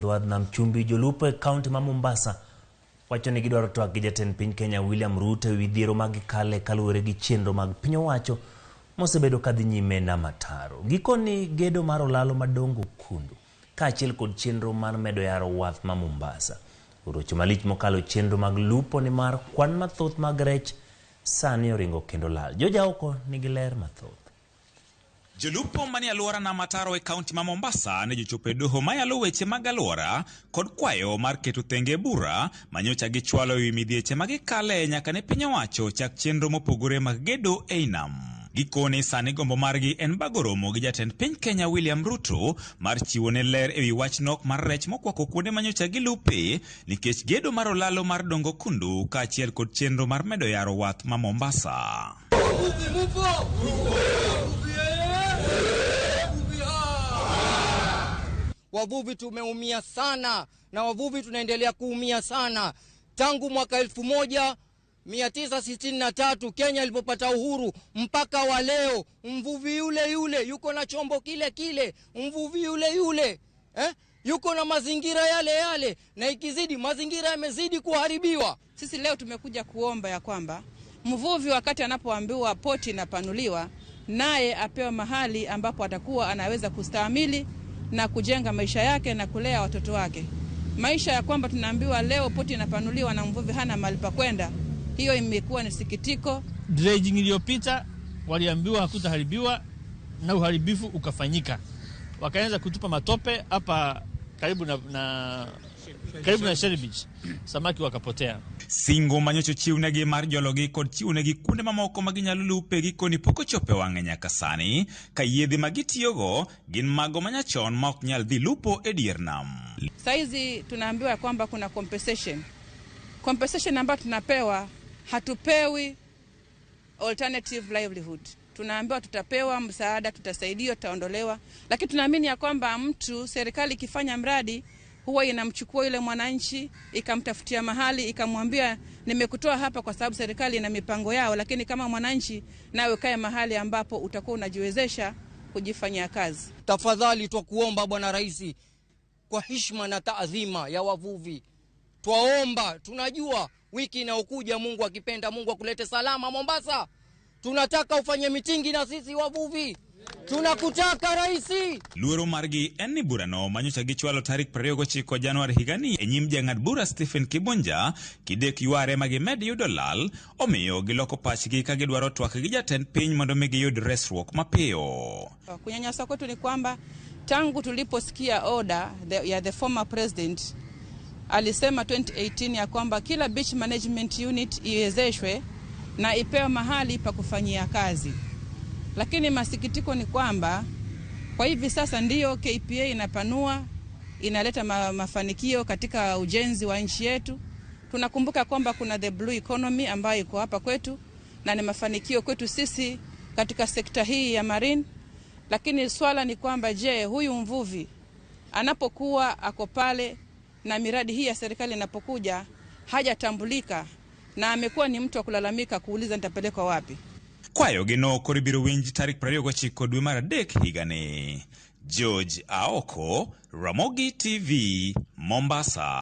Dho nam chumbi jolupo e kaunti ma Mombasa wacho ni gidwaro twak gi jatend piny Kenya William Ruto ewi dhiero ma gikale kaluwore gi chenro mag piny owacho mosebedo kadhi nyime nam ataro. Gikoni gedo mar olalo madongo kundu kaachiel kod chenro mar medo yaro wath ma Mombasa. Orocho malich mokalo chenro mag lupo nimar kwan mathoth mag rech sani oringo kendo lal. Jojaoko nigi ler mathoth. Jolupo manie alwora nam ataro e kaunti ma Mombasa ne jochopo e doho mayalo weche mag alwora kod kwayo mar keto thenge e bura manyocha gichwalo ewi midhieche ma gikale nyaka ne piny owacho chak chenro mopogore mag gedo ei nam. Gikone sani gombo margi en bago romo gi jatend piny Kenya William Ruto mar chiwo ne ler ewi wach nok mar rech mokwako kuonde manyocha gilupe nikech gedo mar olalo mar dongo kundu kaachiel kod chenro mar medo yaro wath ma Mombasa. Wavuvi tumeumia sana na wavuvi tunaendelea kuumia sana tangu mwaka 1963 Kenya ilipopata uhuru mpaka wa leo, mvuvi yule yule yuko na chombo kile kile, mvuvi yule yule yuko na mazingira yale yale, na ikizidi mazingira yamezidi kuharibiwa. Sisi leo tumekuja kuomba ya kwamba mvuvi wakati anapoambiwa poti inapanuliwa, naye apewe mahali ambapo atakuwa anaweza kustahimili na kujenga maisha yake na kulea watoto wake. Maisha ya kwamba tunaambiwa leo poti inapanuliwa na mvuvi hana mahali pa kwenda, hiyo imekuwa ni sikitiko. Dredging iliyopita waliambiwa hakutaharibiwa na uharibifu ukafanyika, wakaanza kutupa matope hapa karibu na karibu na Shelly Beach, samaki wakapotea. Singo manyocha ochiwnegi mar jologi kod chiwonegi kuonde mamoko ma ginyalo lupe gikoni pok ochopo e wang'e nyaka sani ka yiedhi ma gitiyogo gin mago manyachon ma ok nyal dhi lupo e dier nam. Saizi tunaambiwa kwamba kuna compensation. Compensation ambayo tunapewa, hatupewi alternative livelihood. Tunaambiwa tutapewa msaada, tutasaidiwa, tutaondolewa, lakini tunaamini ya kwamba mtu, serikali ikifanya mradi huwa inamchukua yule mwananchi ikamtafutia mahali ikamwambia nimekutoa hapa kwa sababu serikali ina mipango yao, lakini kama mwananchi nawe ukae mahali ambapo utakuwa unajiwezesha kujifanyia kazi. Tafadhali twakuomba Bwana Rais, kwa heshima na taadhima ya wavuvi, twaomba, tunajua wiki inayokuja Mungu akipenda, Mungu akulete salama Mombasa. Tunataka ufanye mitingi na sisi wavuvi, tunakutaka Raisi. Luoro margi en ni burano manyocha gichwalo tarik 29 Januar higani e nyim jang'ad bura Stephen Kibunja kidek yware ma gimed yudo lal omiyo giloko pachgi ka gidwaro twak gi jatend piny mondo mi giyud resruok mapiyo. Kunyanyaswa kwetu ni kwamba tangu tuliposikia order ya the former president alisema 2018 ya kwamba kila beach management unit iwezeshwe na ipewe mahali pa kufanyia kazi. Lakini masikitiko ni kwamba kwa hivi sasa ndiyo KPA inapanua, inaleta mafanikio katika ujenzi wa nchi yetu. Tunakumbuka kwamba kuna the blue economy ambayo iko hapa kwetu na ni mafanikio kwetu sisi katika sekta hii ya marine. Lakini swala ni kwamba je, huyu mvuvi anapokuwa ako pale na miradi hii ya serikali inapokuja hajatambulika na amekuwa ni mtu wa kulalamika, kuuliza nitapelekwa wapi. Kwayo gino koro ibiro winj tarik 29 dwe mar adek higani. George Aoko, Ramogi TV, Mombasa.